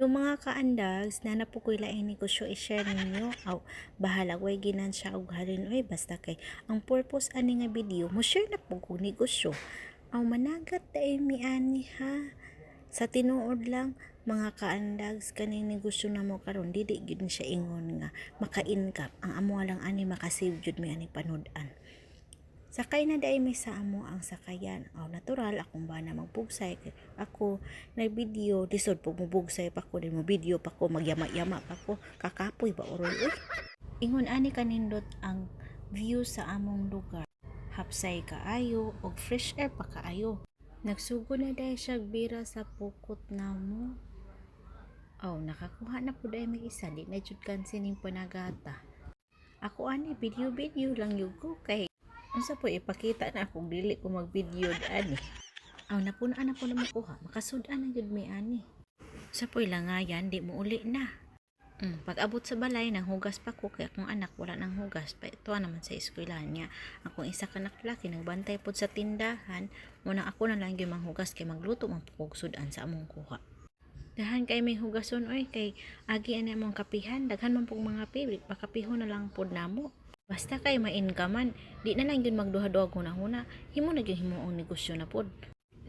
Yung mga kaandags, naa na po ko'y laing negosyo i-share ninyo. Aw, bahala way ginansya og halin oy, basta kay ang purpose ani nga video, mo share na po kog negosyo. Aw, managat dai mi ani ha. Sa tinuod lang mga kaandags, kaning negosyo namo karon dili gyud ni siya ingon nga maka-income. Ang amo lang ani, makasave jud mi ani panud-an. Sakay na dai mi sa amo ang sakayan. Aw, natural akong bana magbugsay kay ako nag-video, lisod pug mobugsay pa ko, din mo video pa ko, magyama-yama pa ko, kakapoy ba uroy uy. Ingon ani kanindot ang view sa among lugar. Hapsay kaayo og fresh air pa kaayo. Nagsugod na dai siya bira sa pukot namo. Aw, nakakuha na pud ay may isa, di na jud kansi ning panagata. Ako ani video video lang yun ko kay unsa po ipakita na akong dili ko mag-video ani. Aw, napun-an na po na makuha, makasud-an na jud mi ani. Sa po'y langayan, di mo uli na. Pag abot sa balay, nang hugas pa ko kay akong anak wala nang hugas. Pa ito naman sa eskwelahan niya. Akong isa ka anak laki nagbantay pod sa tindahan. Muna ako na lang gyud manghugas kay magluto man po kog sudan sa among kuha. Dahan kay may hugason oy, kay agi ani among kapihan, daghan man pug mga favorite, pakapihon na lang pod namo. Basta kay ma-income man, di na lang gyud magduha-duha huna-huna, himo na gyud himuong negosyo na pod.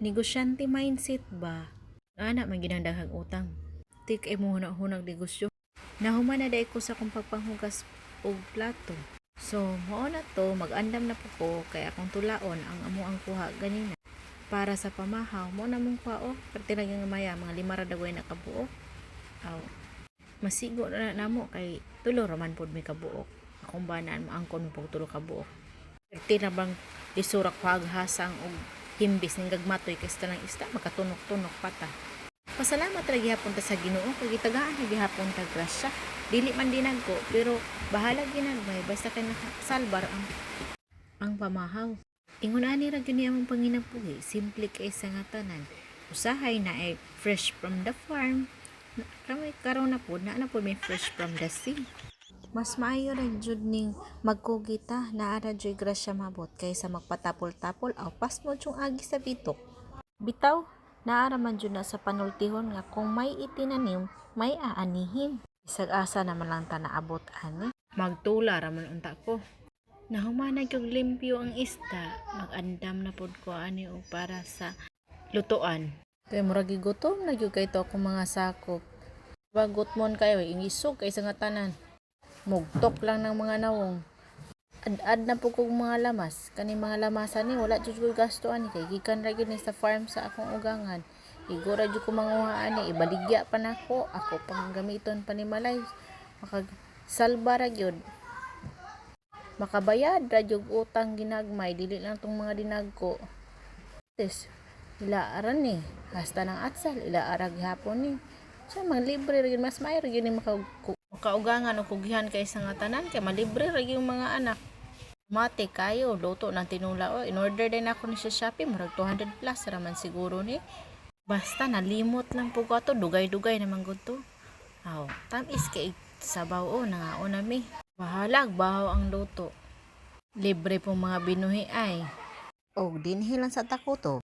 Negosyante mindset ba? Ana man gyud ang daghang utang. Tik ay mo huna-hunag negosyo. Nahuman na dai ko sa akong pagpanghugas og plato. So, mao na to, mag-andam na po ko kay akong tulaon ang amo ang kuha ganina. Para sa pamahaw, mo na mong kuha oh. Perti na gyud maya, mga 5 ra dagway na kabuok. Aw. Masigo na namo kay tulo ra man pod mi kabuok. Akong banaan maangkon mo pag tulo kabuok. Perti na bang lisurak paghasang og himbis ning gagmatoy kay sa tanang isda makatunok-tunok pata. Pasalamat ra gihapon ta sa Ginoo kay gitagaan ra gihapon ta grasya. Dili man dinagko pero bahala ginagmay, basta kay nakasalbar ang pamahaw. Ingon ani ra gyud ni among panginabuhi, simple kay sa nga tanan. Usahay na ay fresh from the farm. Karon karon na pod na pod may fresh from the sea. Mas maayo ra jud ning magkugita, naa ra juy grasya mabot kaysa magpatapol-tapol aw pasmo yung agi sa bitok. Bitaw, naa ra man jud na sa panultihon nga kung may itinanim, may aanihin. Isag asa naman lang ta naabot ani. Magtula ra man unta ko. Nahuman na gyud limpyo ang isda, mag-andam na pod ko ani og para sa lutuan. Kay murag gigutom na gyud kay to akong mga sakop. Bagot mon kayo, ingisog kay sa nga tanan. Mugtok lang ng mga nawong. Ad-ad na po kog mga lamas. Kani mga lamasan ni wala jud ko'y gasto ani kay gikan ra gyud ni sa farm sa akong ugangan. Igo ra jud ko manguha ani, ibaligya pa nako, ako pang gamiton pa ni Malay. Makasalba ra gyud. Makabayad ra jud utang ginagmay, dili lang tong mga dinagko. Tes, ilaaran ni hasta ng atsal, ilaara gihapon ni. So manglibre ra gyud, mas maayo ra gyud ni makaugangan og kugihan kay sa nga tanan kay malibre ra gyud mga anak. Mate kayo, luto ng tinula o. In-order din ako ni sa Shopee, murag 200 plus ra man siguro ni. Basta nalimot lang po ko ato, dugay-dugay naman gud to. Aw, tamis kay sabaw o, nangaon na mi. Bahalag, bahaw ang luto. Libre po mga binuhi ay. Og dinhi lang sa takoto.